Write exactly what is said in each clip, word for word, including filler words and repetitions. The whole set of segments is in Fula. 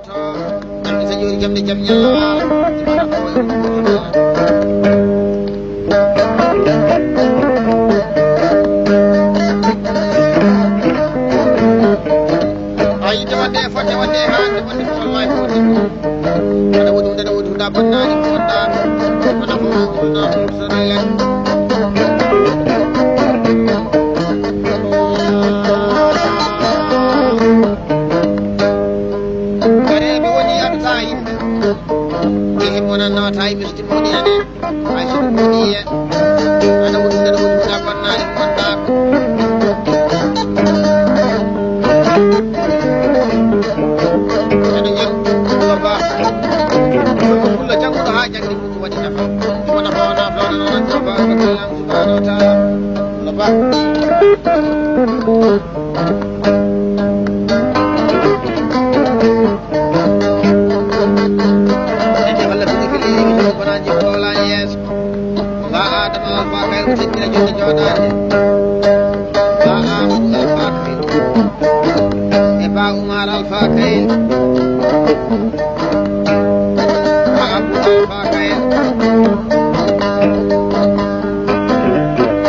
Jam so jooɗi, jam nde jam ñalla. A yiɗde wonde e fodde, wonde e haande, wonde ko wallahi ko wonde ko. Aɗa woodi hunde, aɗa woodi hunde, a bannaaɗi ko wonɗa. Ko nafa ko wonɗa, ko wonɗa. Kare mi woni adata yimɓe. Ehe, mi wonanno tawi mi so timmoɗi ane. Hay so ɗum woni e. Aɗa woni, aɗa woni, aɗa bannaani, mi wonɗa. Aɗa jam, baba. Ko fulla jannguɗo haa jannde mum waɗi nafa. Wona ko wona, wona, wona, wona, wona, wona, wona, wona, wona, wona, wona, wona, wona, wona, Ede Allah tigi fili yimɓe o bonanji o wala yeeso. Ba Adama Alfa Kayre ko teddina jonde jooɗaade. Ba Amadou Alfa Kayre. E Ba Umar Alfa Kayre. Ba Abou Alfa Kayre.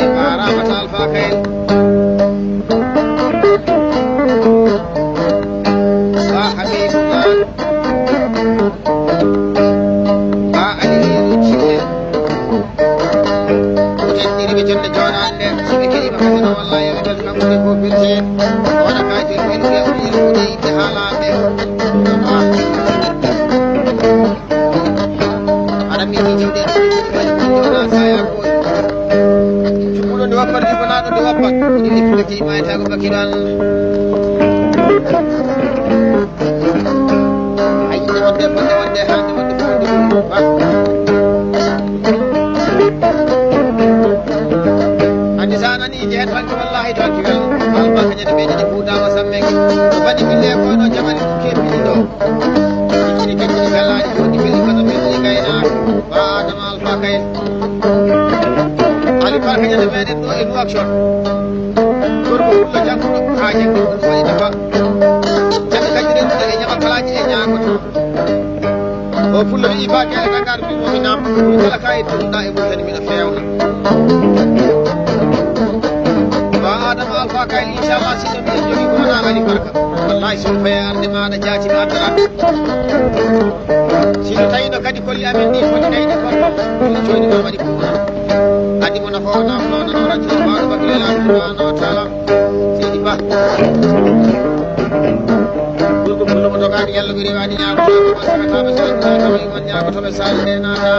E Ba Ramata Alfa Kayre. Ba Habibullah. Ba Aliyu Cille. Ko teddiniiɓe jonde jooɗaande, si ɓe keɗiima kadi noon, wallahi, yo ɓe mbeltu kanko nde ko firti. O waɗa kayitol, ɓe ɗum, ɓe ɗum, ɓe ɗum, ɓe yiɗde haalaaɓe. Ah. Aɗa miiji jiwɗe ɗe ɗiɗi woni ɗum ɗo na saya ko. Jummuɗo nde wappat, jummanaaɗo nde wappat. Ko ɗum ɗi fuɗɗi ma e tago bakkiɗo Allah. Ay, nde wonde, wonde, wonde, hande wonde, wonde, wonde. Andi sa nani, jehen banke wallahi to anti wel. Alba kanyana be ni buda wa samme. Bani bille ko no jamani ko ke bille do. Kini kini kala ni ko ni bille ko ni bille kayna. Ba Adama Alfa Kayre. Alfa Kayre meɗen ɗo e Nouakchott. Gorko fulla jannguɗo haa janngi ɗum waɗi nafa. Jaɓi kadi rendude e ñama kalaaji e ñaagoto. O fulla wi'i ba kere ka ngar mi mo mi nam. Kala ka e tunda e mutani mi no feewa. Ba Adama Alfa Kayre, inchallah, si ɗum en jogi ko wona alibarka. Wallahi, so faye arde maɗa jaati mi addara. Si no tawi no kadi kolli amen ɗi foti kaydi kon, ɗum coyni ɗo waɗi ko wona. Addi mo nafa o, nafa o, nafa o, rajo o, baɗo bakile la, subhanahu wa ta'ala. Seydi Ba. Ɗum ko fullo mo dogaani, yalla mi rewaani ñaago, ñaago, ñaago, ñaago, ñaago, ñaago, ñaago, to ɓe sali ɗe naata.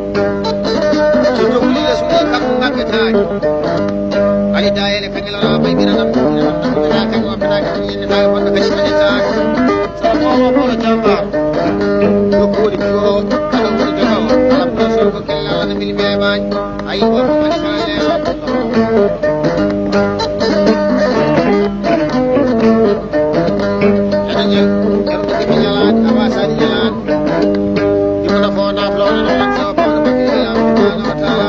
So joguli le suuɗi kam ngaɓɓetaake. Ali dayele kangel ala bay bira nam. Bira nam bira kangel wappetaake. Yende taake wonno kadi waɗetaake. Sabu o moro jamba. Ko woni ko kala woni jogawo. Kala ko so ko kella ala na mil be bañ. Ayi ko ko mani kala le. Aɗa jel, jel ko ɗiɓi ñalaani, a waasaani ñalaani. Ɗiɓo no fo naaf lawna no lan sawa pawna bakki Allahu subhanahu wa ta'ala.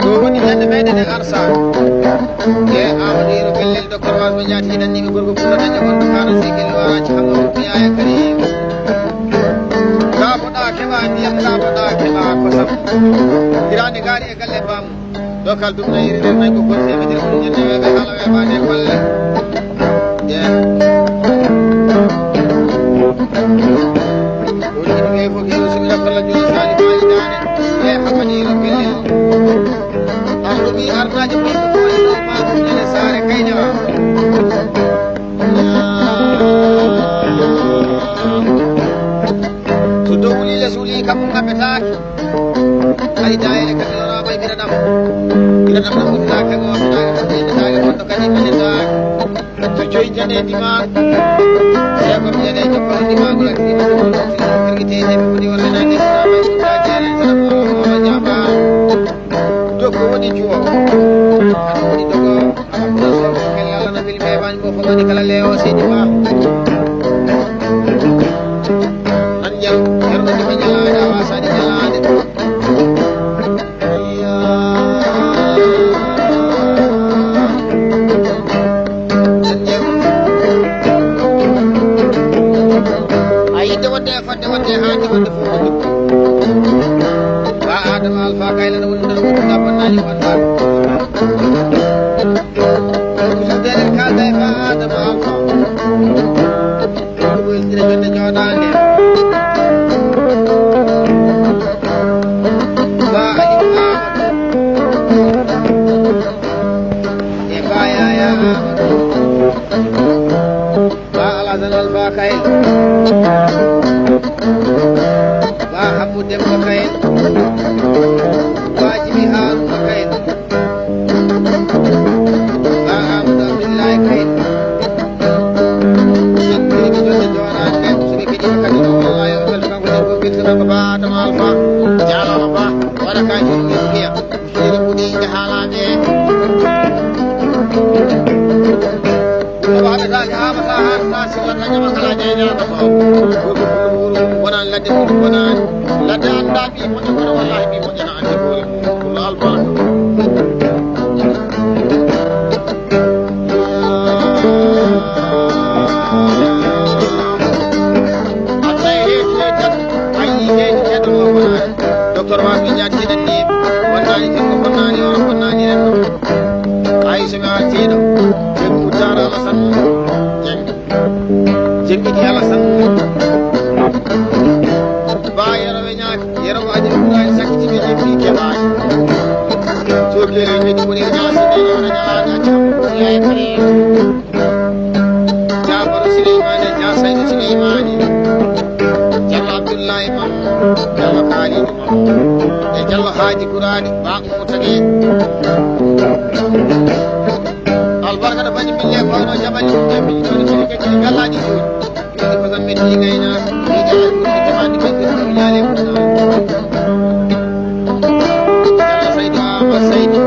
Ko woni ñande meɗen e Arsa. E Amadou Yero Pellel, Docteur Wasma Diaty, nanniiɓe gorko Fuuta Daña, wonɓe quarante-cinq kilo waraji, Amadou Yaya Karim. Laaboɗa keɓa ndiyam, laaboɗa keɓa kosam. Hiraande ngaari e galle baamu. Ɗo kal ɗum na yiri nder nayi ko gonti e nder woni ñande weeɓe haala weeɓaade e golle. Ƴeew. Woni ɗum e fof ko suɓira kolla joni sali maaji daane. E Amadou Yero Pellel. Arɗo ɓii arnaajo ɓii ko woni ɗo maamu ñande saare kaynewa. So dow wuli les wuli kam ngaɓetaake. Ay daayere kam ina raama e bira ɗam. Bira ɗam ɗam wutiraaka ko wonɗaaka ko ƴeewetaake wonɗo kadi ɓenetaake. So joyi janeedi ma. Seekom janeejo ko woni ma ngol akki ma ɗum ɗum ɗum ɗum kirgiteede ɓe woni wonde nande ko raama e wutiraaki enen sara ko wonɗo jamaa. Dokko woni juwo. Dogo, ala ko so ko kala ala nabil be ban ko ko ni kala lewo sidi ba. Anjal, yarno di nyala da wasa di nyala de. A yidde wonde e fodde wonde e haande wonde fof wonde. Ba Adama Alfa Kayla no woni ɗon woni ɗaɓɓannaani wonde. Ɗum so denen kalda e Ba Adama Alfa. Ɗum woni sire jonde jooɗaande. Ba Aliou Amadou. E Ba Yaya Amadou. Ba Alasan Alfa Kayel. Ba Habu Demba Kayel. Ba Jibi Haruna Kayel. Ba Amadou Abdullahi Kayel. Hakkunde jonde jooɗaande nden, so ɓe keɗiima kadi ɗo, wallahi, o weltata ko nder ko mbirtata ko Ba Adama Alfa. Jaaraama Ba, waɗa ka jooni ngeɗu ngiya. Seydi Mudi inde haalaaɓe. Ɗum haɗata ka haɓata haɗata sillata ñama kala jeynaɗo ko. Wonani ladde mum, wonani ladde annda ɓi moƴƴo kono wallahi ɓi moƴƴana ande hoore mum. Ɗum albaraka. Aɗa heewi tan, a yii heewi ceeɗo mo wonani. Docteur Wade Diagne, ceeɗen ni, wonnaani jikku, wonnaani on, wonnaani en. Ay, so mi artiino, jikku Daara Alasan Ñaŋ. Jikku di Alasan. Ba Yero ɓe ñaaki, Yero ko adi Ibrahim sakkiti ɓe jikki keɓaani. Sokere mi ɗum woni Alasan Ñaŋ, wona ñaŋ, acca. Yaay kare. Jaafaru Suleymaani, Jaa Saydu Suleymaani, Jallo Abdullahi Mam, Jallo Kaalidu Mam, e Jallo Haaji Kuraani, Ba Murtani. Albarka no bani mille ko no jabali, jabali, jabali, jabali, jabali, jabali, jabali. Juuɗe ko tan metti gayna, mi jaɓa juuɗe jamani ɓe ɓe ɗum yaale ɗum ɗon. Yalla Saydu Ama Saydu,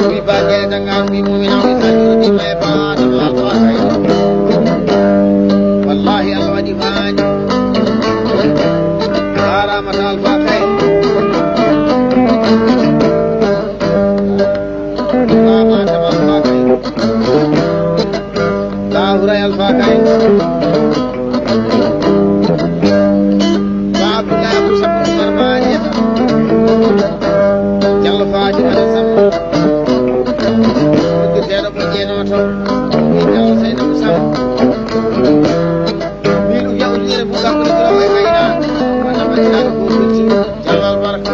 wi baagere danga wi mumina wi tan juuɗe ma e baana ma alfa kay. Wallahi Allah waɗi maani. Haarama ta alfa kay. Baaba ta alfa kay. Laawuray Alfa Kay. Ba Abdullahi Abdou Samb Ousmane Maliya. Jallo Fatima Samb. Udditeeɗo mo jeenooto. E Jallo Seynabou Samb. Min ɗum yawtidere mum kam ko ɗum ɗo e kayna. Walla mbaɗiraɗo ko ɗum. Jallo albarka.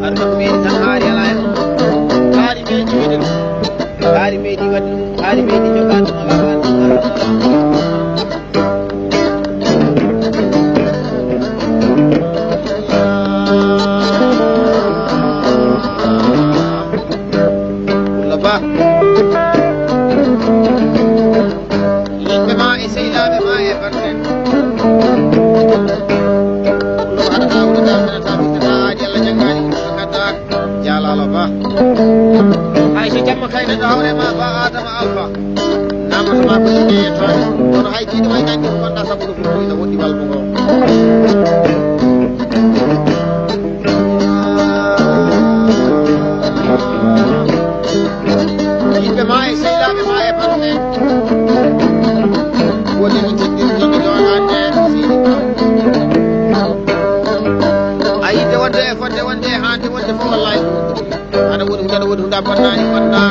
Aduna ko meɗi tan haari ala en. Haari meɗi wiide ɗum. Haari meɗi waɗi ɗum. Haari meɗi jogaade ɗum. Ala ala ɗum. Walla ba. Yimɓe ma e sehilaaɓe ma e banndiraaɓe. Ɗum haɗata wuro daamirata wittata aadi Allah janngaani ɗum ko kaddaaka. Jaalaalo ba. Hay so jamma kay neɗɗo hawre ma ba Adama Alfa. Namata ma ko inde yettoode. Kono hay jiiɗo ma e ñaŋ ɗum wonda sabu ɗum ɗum ina woɗɗi walbo ngo. Yimɓe ma e sehilaaɓe ma e banndiraaɓe. Woni mi teddin jogi ɗo hande sidi. A yidde wonde e fodde wonde e hande wonde fof wallahi. Aɗa woni hunde, aɗa woni hunde a bonnani bonna.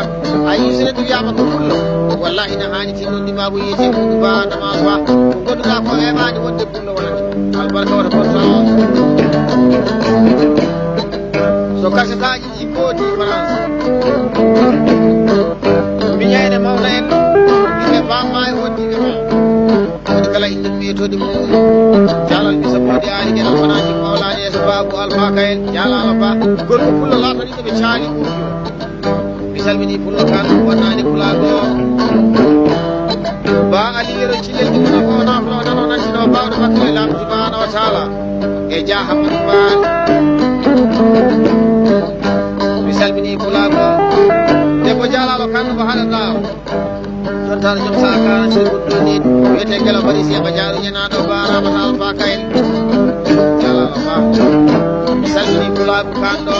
A yii so neɗɗo wiyama ko pullo. Wallahi ina hani tinnondi ma ko yiyete huɗu ba dama ba. Ko gonduɗa ko e mani wonde pullo wonata. Albarka wata porta. So kasetaji ɗi gooti France. Miñayɗe mawɗo en. Ɓe bamma e wondiɓe ma. Woni kala inde mum e todi mum. Jalal mi so modi ari geɗal wonani mawlani e so babu alfa kayen. Jalal ba. Gorko pullo latani to ɓe caali. Mi salmini pullo kan wonani pulago. Ba ali yero cilel ɗi wona ko na flo nano nantino bawɗo makko e lam subhanahu wa ta'ala. E jaha mun ba. Taala jom saakara sirwuɗɗo ni wiyete Gelo Bari Seba Jaaru Ñanaaɗo Baaraama Taal Faakayel. Jalaala Ba. Mi salmini Pulaagu Kanɗo.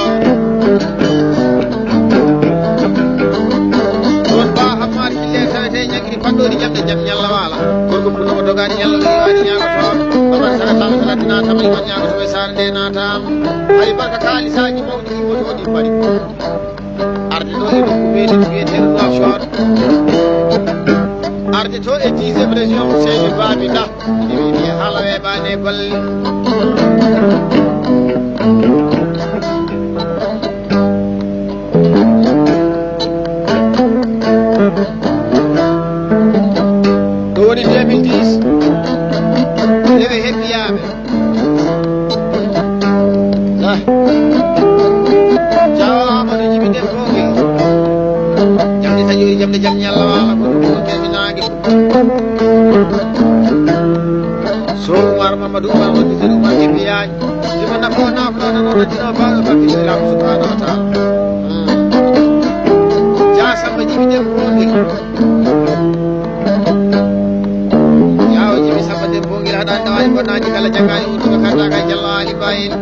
Ɗon Ba Hammaat Kille tawete ñagiri paɗɗoɗi jamɗe jam ñalla waala. Gorko Pullo ko dogaani ñalla ɗo waɗi ñaago toon. Babar sara tama salati naatama liman ñaago to e saare nde naataam. Hari barka kaalisaaji mawɗi immotooɗi mbaɗi. Arde ɗo e nokku meɗen wiyeteeɗo Nouakchott. Arde to e dixième région mo Seydi Babi Ndah. Ine wiyetee haala weeɓaani e golle. Ɗo woni deux mille dix. Lewe hebbiyaaɓe. Ah. Jaawa Amadou Jibi Dem Bongel. Jamɗe taƴoyi, jamɗe jam ñalla waala ko ɗum ko terminaange. So Umar Mamadou Umar wonde sen Umar Jibi Yaañ. Jima nafo nafo nana noon addino baaɗo bakkiso Ilam subhanahu wa taala. Hmm. Jaa Samba Jibi Dem Bongel. Yaawo Jibi Samba Dem Bongel haɗani ɗawaani bonnaaji kala jaggaani wuttuɓe kartaaka e Jallo Ali Ba en.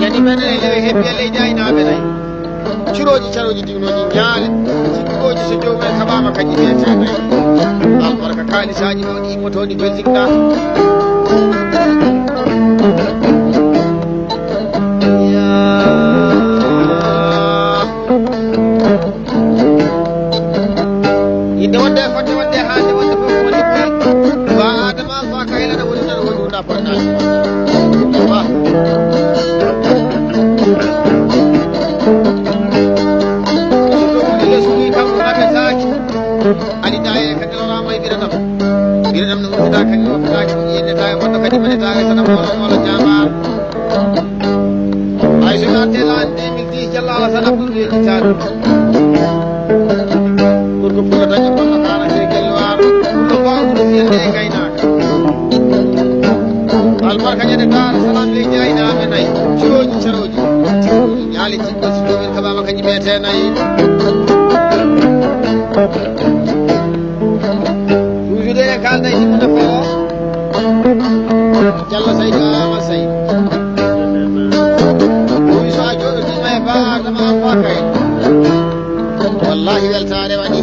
Ñande men e lewe hebbi e leydi aynaaɓe nayi. Curooji carooji diwnooji ñaale. Jikkooji so joomum en kaɓaama kañƴi ɓe teenayi. Albarka kaalisaaji mawɗi immotooɗi Belgique ɗa. Yaa. Yidde wonde e fodde wonde e haalde wonde fof ko woni ɓe. Ba Adama Alfa Kayla na woni nan woni wona fodde. Ba. So to woni le suwi kam ko naɓe saaki. Ali Daye kadi lorama e ɓiranam. Ɓiranam no wonda kadi wonda kadi yenneta e wonda kadi maneta e sana molo molo jama. Ay so naate lan deux mille dix Jallo Alassane Abdoul Weli Tall. Pour ko pour dañi ko makana ke gelwar. Ko ba ko yende e gaynaka. Albarka ñande Daara Salaam leydi aynaaɓe nayi. Ciroji caroji. Ñaali jikko si jomin kabama kañi ɓe teenayi. Toujours e kaalda e yimɓe nafa o. Jallo Saydu Ama Say. Ɗum so a jooɗotiima e Ba Adama Alfa Kay. Wallahi weltaare waɗi.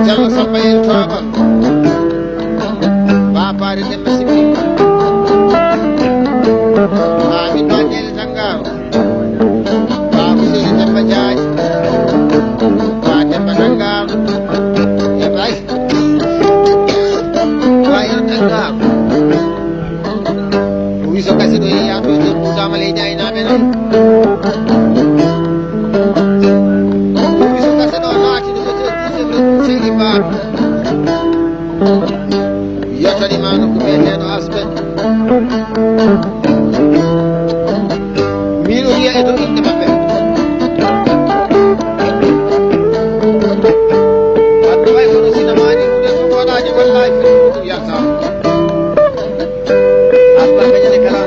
Jallo Samba en toɓa. Ba Paari Demba Sibbi. Ba min ba Neli Tangaro. Ba Huseyni Demba Jaaji. Ba Demba Tangaro. Ibrahim. Ba Yero Tangaro. O wi so gasi ɗo yeeya to nder Fuutaama leydi aynaaɓe noon. O wi so gasi ɗo naati ɗo ɓe to dixième seydi Ba. Yettani ma nokku ɓe neɗo asɓe. Min o wiya e dow inɗe maɓɓe. Wadde way kono sinamaani ɗum ɗen ko waɗaani wallahi fewndo ɗum yaltaama. Abba kañane kala.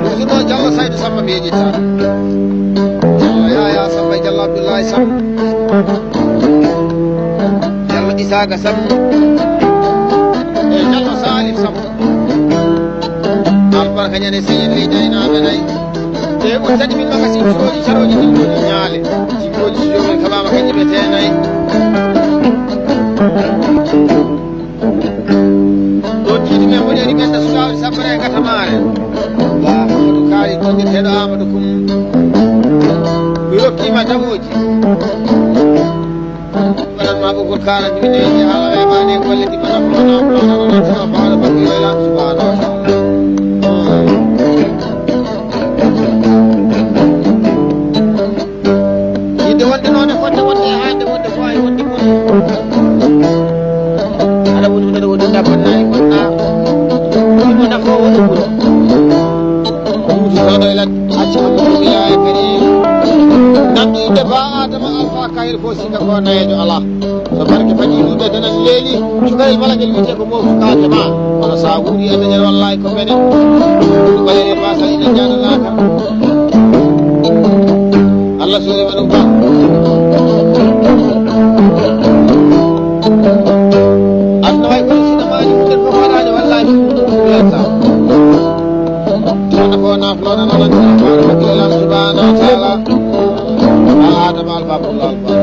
Musuɗo Jallo Saydu Samba mbeeƴita. Jallo Yaya Samba e Jallo Abdullahi Samba. Jallo Isaaka Samba. E Jallo Salif Samba. Albarka ñande señen leydi aynaaɓe nayi. E o tani min maka sin curoji caroji ɗin ɗo ɗi ñaale. Jikkoji si jomin kaɓama kañƴi ɓe teenayi. Ɗo jiidi men woni eɗi ganda sukaaɓe sabbere e gatamaare. Ba Amadou Kaari gonɗirteɗo Amadou Kum. Mi rokkima dawoji. Waɗan ma ɓoggol kaara ɗum ne e haala weeɓaani e golle ɗi mbaɗa ko wona ko wona ko wona ko wona ko wona ko wona ko wona ko wona. Yidde wonde noon e fodde wonde e haande wonde ko wawi wonde ko aɗa woni wonde wonde dabbanna e gonɗa. Ɗum nafa wonde ɓuri. Ɗum so ɗo e ladde. Acca ko ɗum yaaya kadi. Nanɗo inde Ba Adama Alfa Kayre ko sika ko nayejo ala. So barke faɗi ɗum ɓe danan leeli, cukalel wala ngel wiyetee ko mo fukaake ma. Kono so a wuuri e leñol wallaay ko mene. Ɗum ɓaleele baasa ina ñaananaaka. Allah suuri ma ɗum ba. Aduna way kono sina maani hunden fof haɗaani wallaay. Yalta. Wonde ko nafloɗon onon tan ko Allah subhanahu wa ta'ala. Ala Adama alfa kullu alfa.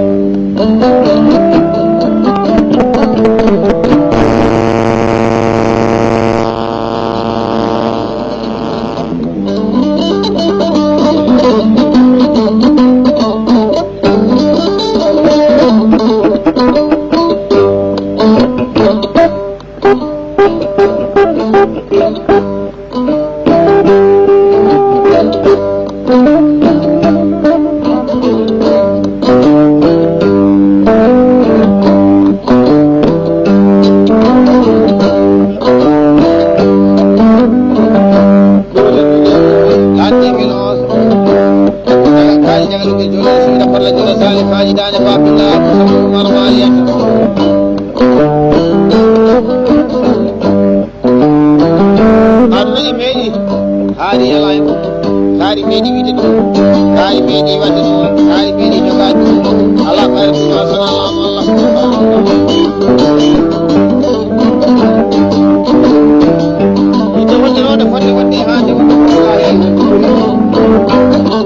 Aduna e meeɗi haali yala e mum. Kaari meeɗi wiide ɗum, kaari meeɗi waɗde ɗum, kaari meeɗi jogaade ɗum. Alaa ko arti ma sona laamu Allah. Inde wonde ɗo nde fotde wonde e haande wonde ko Abdullahi.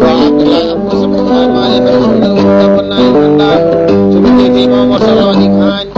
Wa Abdullahi Abou Moussa Abdourahmane e kadi ko ɗum ɗo bonnani annda. So ɓe jeeyi ma mo salawani ko haani.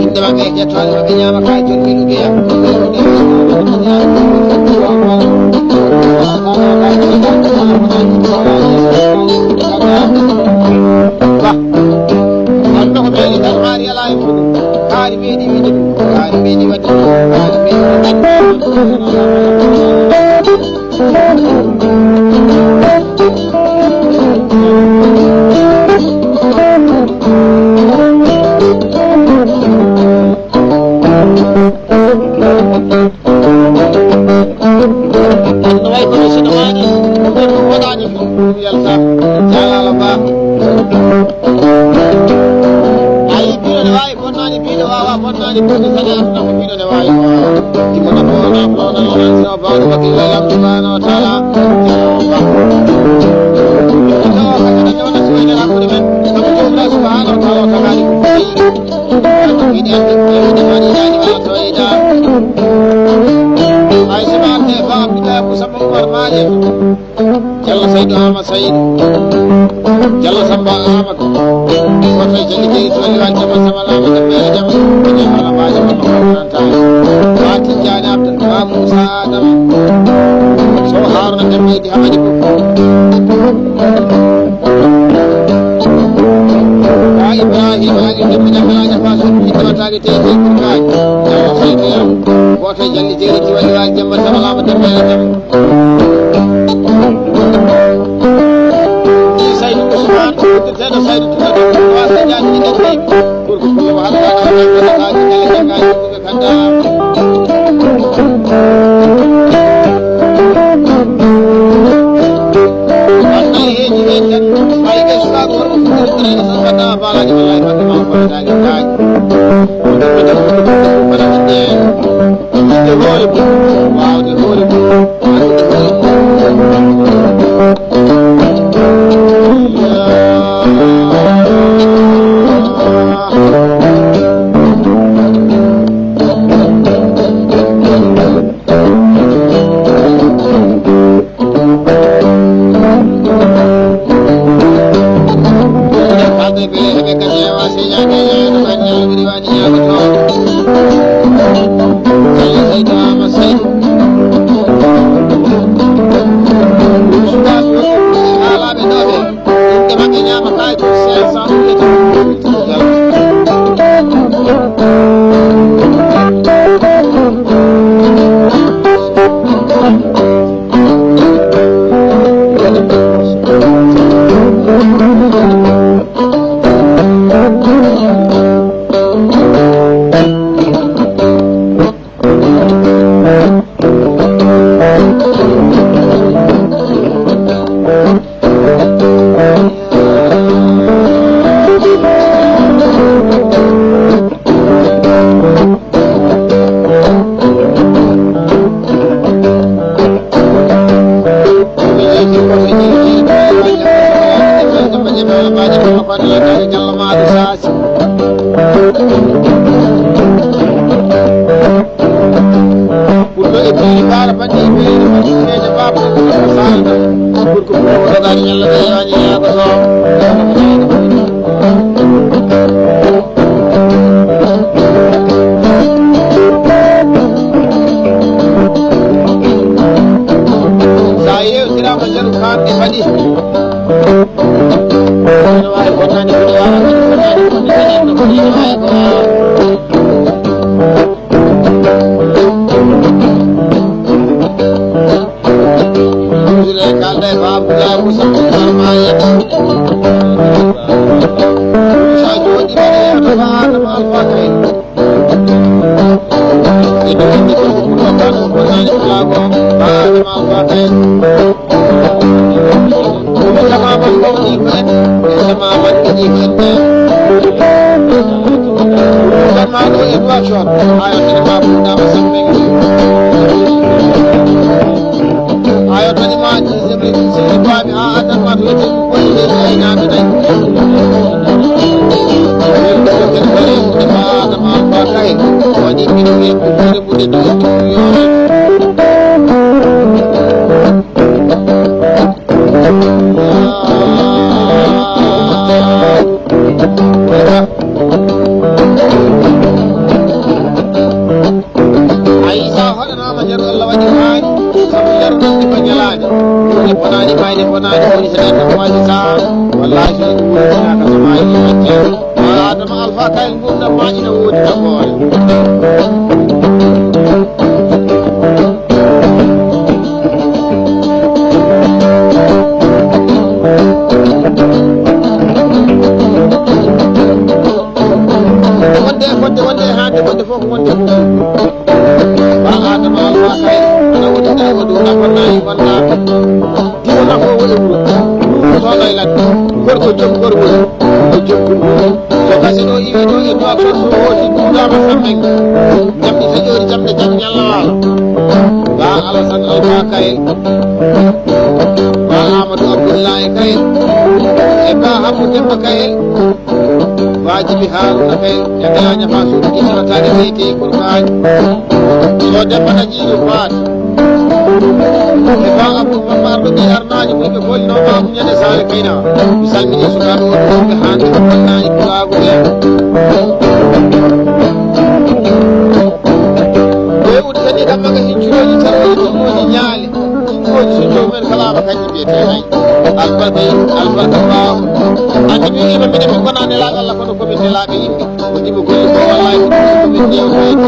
Inde maɓɓe e ƴettoode maɓɓe ñaama kaay jolɓe lugeya. Wonno ko meeɗi tan maari alaa e muɗum. Kaari meeɗi wiide ɗum. Kaari meeɗi waɗde ɗum. Kaari meeɗi waɗde ɗum. No way kono sino waɗi, ɗum waɗaani ko ɗum yalta. Jaalala ba. Ayi, biɗo ne waawi bonnaani, biɗo waawa bonnaani, bonnaani, kadi aduna ko biɗo ne waawi. Imo na bona, bona, bona, so bona, waɗi Allah subhanahu wa ta'ala. Jaalala ba. Ito, kadi ne wona suwayde hakkunde men. Sabu Allah subhanahu wa ta'ala o tagaani ko. Jallo Saydu Ahmad Saydu. Jallo Samba Amadou. Koto e Jalli Jeyi Toli Wal Jama Sama Lama Jama Jama. Jama Lama Jama Jama. Ba Tijjani Abdul Ba Musa Adama. Sow Haruna Demba Idi Hamadi Bukko. Ba Ibrahima Ali Demba Jama Lama Jama Sun Jama Tagi Tegi Kurkani. Jama Wota jalli jeeri ti wali wali jamba sama lama jamba ya jamba. Ni Saydu Usman, ko te da Saydu tuna da wa sa jani ni da ke. Kurku ko wa hada da da da da da da da da da. Ɓurɗo e piiri baara banndi e piiri, piireejo baaba o ko ɗum saalda. Gorko fof o dogani ñalla ɓe yaani yaako to. Sa yewtiraama jaru kaan e baɗi. Ene waawi bonnaani ko yaara, ene bonnaani ko yaara, ene waawi ko yaara. Ayi, sa hoɗanaama njaru Allah waɗi haani, sabu njaru ɗum ko ñalaande. Ɗum ne bonaani, mayde bonaani, woni so neɗɗo waɗi sa, wallahi so ɗum woni ka so maayi ɗum accee. Adama Alfa Kayel ngurdam ma ina woodi nafoore. Wonde e fodde, wonde e hande, wonde fof ko wonde fof. Ba Adama Alfa Kayel, ana woni tawi o ɗum nafannayi walla. Diwo nafoowo e wuro, ɗum sooda e ladde. Gorko joom gorko, ko joom ɗum. So gasi ɗo iwi ɗo e duwal ɗo so hooti duudama sammen. Jamɗi taƴoori jamɗe jam ñalla waala. Ba Alasan Alfa Kayel. Ba Amadou Abdoulaye Kayel. E ba Abdou Demba Kayel. Ba Jibi Haruna Kayel. Ñande a ñafa suudu ɗi sarataɗe weyti Kurkaaji. So Demba Najiiru Faati. E ba Abdou Mamma Arɗo ɓii Arnaajo mo ɓe gollinoo ba Abdou Ñande Saare Kayna. Mi salmini sukaaɓe wonɓe wonɓe hannde ko Kayna e Pulaagu ɓe. Ɓe udditani kam maga hiccurooji tan woni ɗum woni ñaale. Ɗum woni so joomum en kalaama kañum mbiyetee hay. Albarka yimɓe, albarka baawo. Anndi mi wiima minen min ngonaa nelaaɓe Allah kono ko min nelaaɓe yimɓe. Ko ɗiɓo golle ko wallahi ko ɗum ko min newnoyde.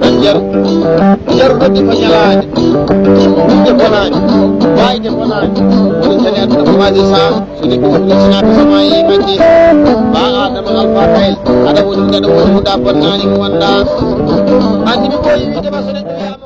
Nan jaru. Jaru noddi ko ñalaande. Timmude bonaani. Waayde bonaani. Woni tani aduna ko waade saa. So neɗɗo woni sinaaɓe sama e majje. Ba Adama Alfa Kayel. Aɗa woni, aɗa woni huda bonnaani mo wonda. Anndi mi ɓooyi wiide ma so neɗɗo wiyaama.